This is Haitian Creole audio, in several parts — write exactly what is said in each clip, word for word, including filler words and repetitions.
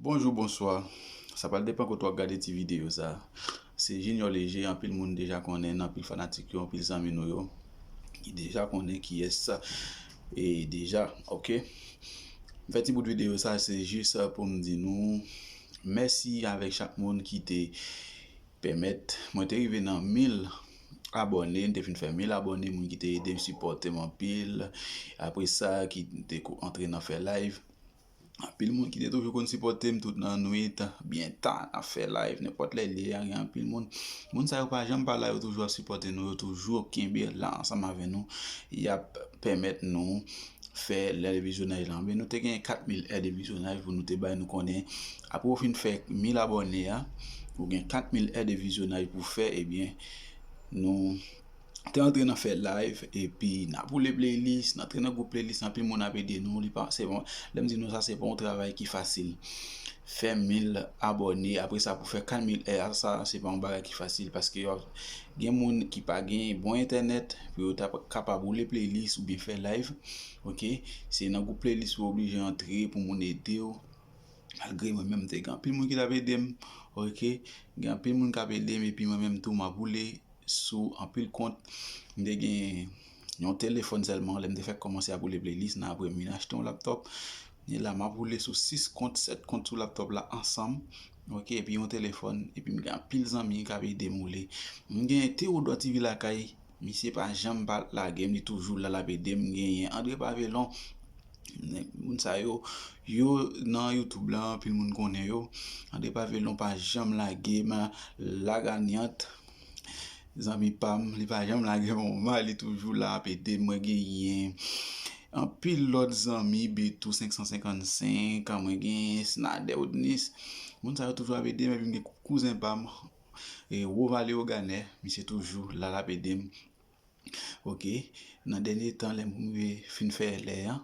Bonjou, bonswa. Sa pral depann kote w ap gade ti videyo sa. Se Junior Léger, anpil moun deja konnen, anpil fanatik yo, anpil zanmi nou yo ki deja konnen kiyès e deja, oke. M fè ti bout videyo sa, se jis pou m di nou mèsi avèk chak moun ki te pèmèt mwen te rive nan mil abòne, m te fin fè mil abòne, moun ki te ede m, sipòte m anpil. Apre sa, ki te ko-, antre nan fè live. Anpil moun ki te toujou konn sipòte m tout nan nwit, byen ta, n ap fè live, nenpòt lè li ye a, gen anpil moun. Moun sa yo pa janm pa la, yo toujou ap sipòte nou, yo toujou kenbe la ansanm avè nou. Y ap pèmèt nou fè lè de vizyonaj la. Men nou te gen kat mil è de vizyonaj pou nou te bay, nou konnen. Apre w fin fè mil abòne a, ou gen kat mil è de vizyonaj pou fè, ebyen, nou te antre nan fè live, epi n ap boule playlist, n antre nan gwoup playlist, anpil moun ap ede nou, li pa, se bon, lè m di nou sa, se pa yon travay ki fasil. Fè mil abòne, apre sa pou fè kat mil è a, sa, se pa yon bagay ki fasil, paske yo, gen moun ki pa gen bon entènèt, pou yo ta kapab boule playlist oubyen fè live, oke? Se nan gwoup playlist ou oblije antre pou moun ede w. Malgre mwen menm, te gen anpil moun ki t ap ede m, oke? Gen anpil moun k ap ede m, epi mwen menm tou, m ap boule sou anpil kont. M te gen yon telefòn sèlman, lè m te fèk kòmanse ap boule playlist nan, apre m vin achte yon laptòp. E la, m ap boule sou sis kont, sèt kont sou laptòp la ansanm, oke, epi yon telefòn, epi m gen anpil zanmi k ap ede m boule. M gen Théodore T V Lakay, misye pa janm pa lage m, li toujou la, l ap ede m. M genyen André Pavelon, moun sa yo, yo nan YouTube la, anpil moun konnen yo. André Pavelon pa janm lage m, Laganyant, zanmi pa m, li pa janm lage m, li toujou la ap ede m. Mwen genyen anpil lòt zanmi, Betou senk san senkannsenk, mwen genyen Snader Odnis. Moun sa yo toujou ap ede m, epi m gen kouzen pa m, e Wovale Oganè, misye toujou la, l ap ede m. Oke, nan dènye tan, lè m rive fin fè lè a,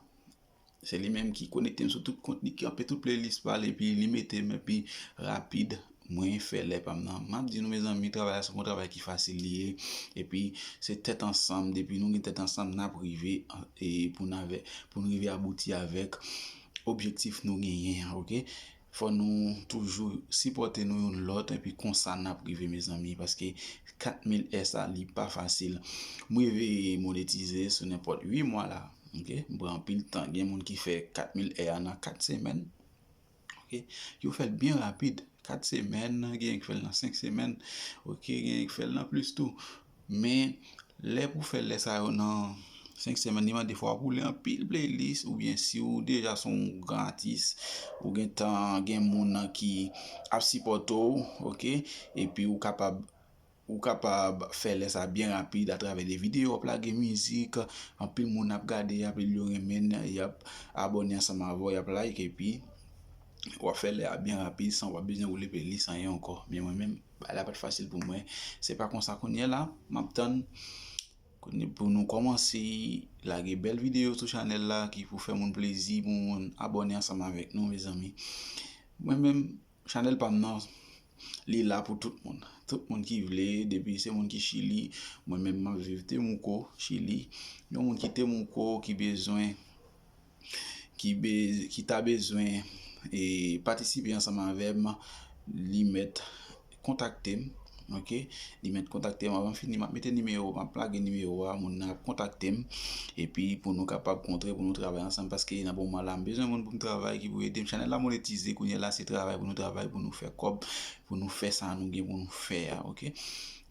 se li menm ki konekte m sou tout kont, li kanpe tout playlist pa l, epi li mete m, epi rapid, mwen fè lè pa m nan. M ap di nou, mezanmi, travay la se yon travay ki fasil li ye, epi se tèt ansanm, depi nou gen tèt ansanm, n ap rive, e, pou n avè-, pou n rive abouti avèk objektif nou genyen an, oke? Fò nou toujou sipòte nou youn lòt, epi konsa n ap rive, mezanmi, paske kat mil è sa, li pa fasil. M rive monetize sou nenpòt uit mwa la, oke? M pran anpil tan. Gen moun ki fè kat mil è a nan kat semèn, oke? Yo fè l byen rapid, kat semèn, gen ki fè l nan senk semèn, oke? Gen ki fè l nan plis tou. Men, lè pou fè lè sa yo nan senk semèn, li mande fò w ap boule anpil playlist, oubyen si w deja se yon gran atis, ou gentan gen moun nan ki ap sipòte w, oke? Epi ou kapab, ou kapab fè lè sa byen rapid atravè de videyo w ap lage mizik, anpil moun ap gade, anpil yo renmen, y ap abòne ansanm avè w, y ap like, epi w ap fè lè a byen rapid san w pa bezwen boule playlist anyen ankò. Men mwen menm, bagay la pa t fasil pou mwen. Se pa konsa kounye a la, m ap tann kounye pou nou kòmanse lage bèl videyo sou chanèl la ki pou fè moun plezi, pou moun abòne ansanm avèk nou, mezanmi. Mwen menm, chanèl pa m nan, li la pou tout moun. Tout moun ki vle, depi se moun ki Chili, mwen menm m ap viv Temuco, Chili. Yon moun ki Temuco, ki bezwen ki be-, ki ta bezwen, e, patisipe ansanm avè m, li mèt kontakte m, oke? Li mèt kontakte m. Anvan m fini, m ap mete nimewo, m ap lage nimewo a, moun nan ap kontakte m, epi pou nou kapab kontre, pou nou travay ansanm, paske nan moman la, m bezwen moun pou m travay, ki pou ede m. Chanèl la monetize, kounye a la, se travay pou nou travay, pou nou fè kòb, pou nou fè sa nou gen pou nou fè a, oke?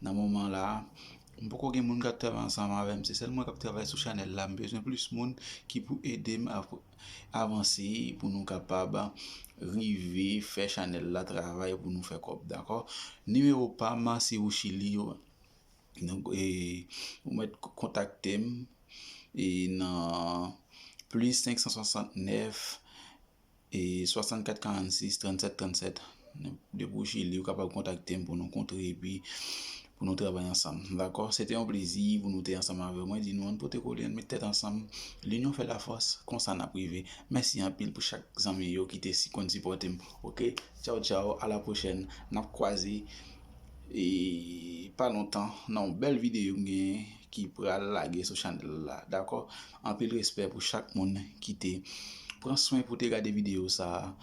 Nan moman la, m poko gen moun k ap travay ansanm avè m, se sèl mwen k ap travay sou chanèl la. M bezwen plis moun ki pou ede m av-, avanse pou nou kapab rive fè chanèl la travay pou nou fè kòb, dakò? Nimewo pa m, si ou Chili, ou, e, ou mèt k-, kontakte m, e, nan plis senk san swasantnèf, e, swasannkat karannsis trannsèt trannsèt. Depi w Chili, ou kapab kontakte m pou nou kontre epi pou nou travay ansanm. Dakò? Se te yon plezi pou nou te ansanm avè w. Mwen di nou, ann pote kole, ann met tèt ansanm. Linyon fè lafòs, konsa n ap rive. Mèsi anpil pou chak zanmi yo ki te si konn sipòte m. Oke? Tchaw, tchaw, a la pwochèn. N ap kwaze, e, pa lontan, nan yon bèl videyo m genyen ki pral lage sou chanèl la. Dakò? Anpil respè pou chak moun ki te pran swen pou te gade videyo sa a.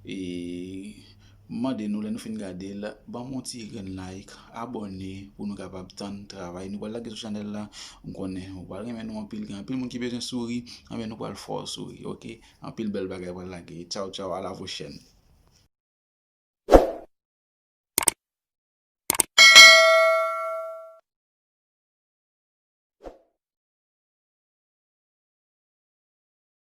E mande nou, lè nou fin gade l, ban m yon ti grenn like, abòne pou nou kapab tann travay nou pral lage sou chanèl la. M konnen ou pral renmen nou anpil, gen anpil moun ki bezwen souri, anben nou pral fè w souri, oke? Anpil bèl bagay pral lage. Tchaw, tchaw, a la pwochèn.